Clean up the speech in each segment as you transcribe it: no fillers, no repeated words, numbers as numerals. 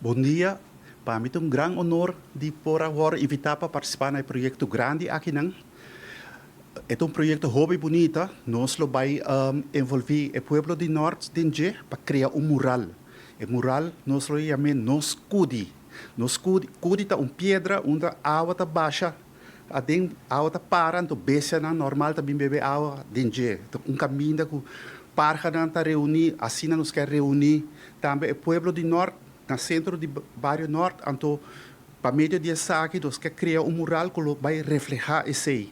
Bon dia. Pa mi ta un gran honor di por a wòrdu invitá pa partisipá na e proyekto grandi akinan. E ta un proyekto hopi bunita. Nos lo bai envolví e pueblo di Nort den dje pa krea un mural. E mural nos lo yam'é Nos Kudi. Nos Kudi, Kudi ta un piedra unda awa ta basha aden, awa ta para, anto bestianan normal ta bin bebe awa den dje. Ta un kaminda ku parhanan ta reuní, asina nos ke reuní tambe e pueblo di Nort na sentro di bario Nort, anto pa medio di esaki nos ke krea un mural ku lo bai reflehá esei.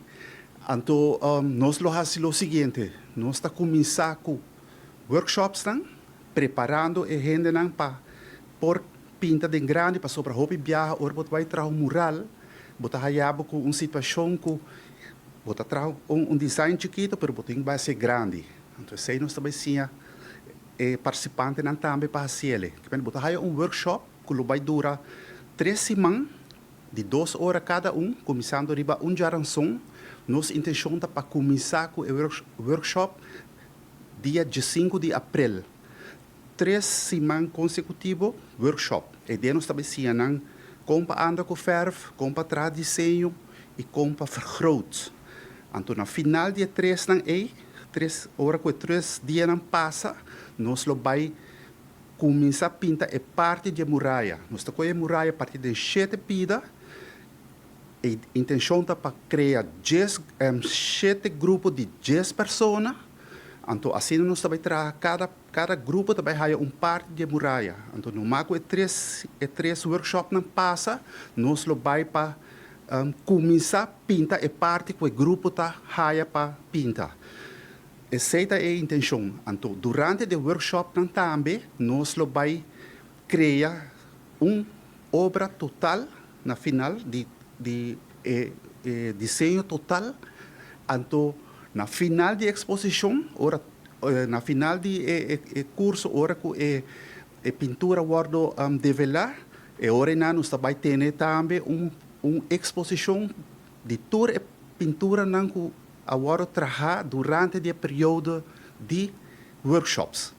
Anto nos lo hasi lo siguiente, nos ta kuminsá ku workshopsnan, preparando e hendenan pa por pinta den grandi, pasobra hopi biaha ora bo ta bai traha un mural, bo ta haya bo ku un situashon ku bo ta traha un design chikito pero bo tin ku bai hasié grandi. Anto esei nos ta bai siña e partisipantenan tambe pa hasiel. Bo ta haya un workshop ku lo bai dura 3 siman di 2 ora kada un, kuminsando riba un djaranson. Nos intenshon ta pa kuminsá ku e workshop dia 5 di aprel. 3 siman konsekutivo workshop. E dia nos ta bai siña nan kon pa anda ku verf, kon pa traha diseño i kon pa vergroot. Anto na final di e tres nan ei, 3 ora ku e 3 dianan pasa, nos lo bai kuminsá pinta e parti di muraya. Nos ta kohe e muraya parti den shete pida. E intenshon ta pa krea 7 grupo di 10 persona. Anto asina nos ta bai traha kada grupo ta bai haya un parti di muraya. Anto numa ku e tres workshopnan pasa, nos lo bai pa kuminsá pinta e parti ku e grupo ta haya pa pinta. Esei ta e intenshon. Anto durante e workshopnan tambe nos lo bai krea un obra total na final di e diseño total. Anto na final di eksposishon, ora na final di e kurso, ora ku e pintura wòrdu develá, e ora nos ta bai tene tambe un eksposishon di tur e pinturanan ku a wòrdu trahá durante e periodo di workshops.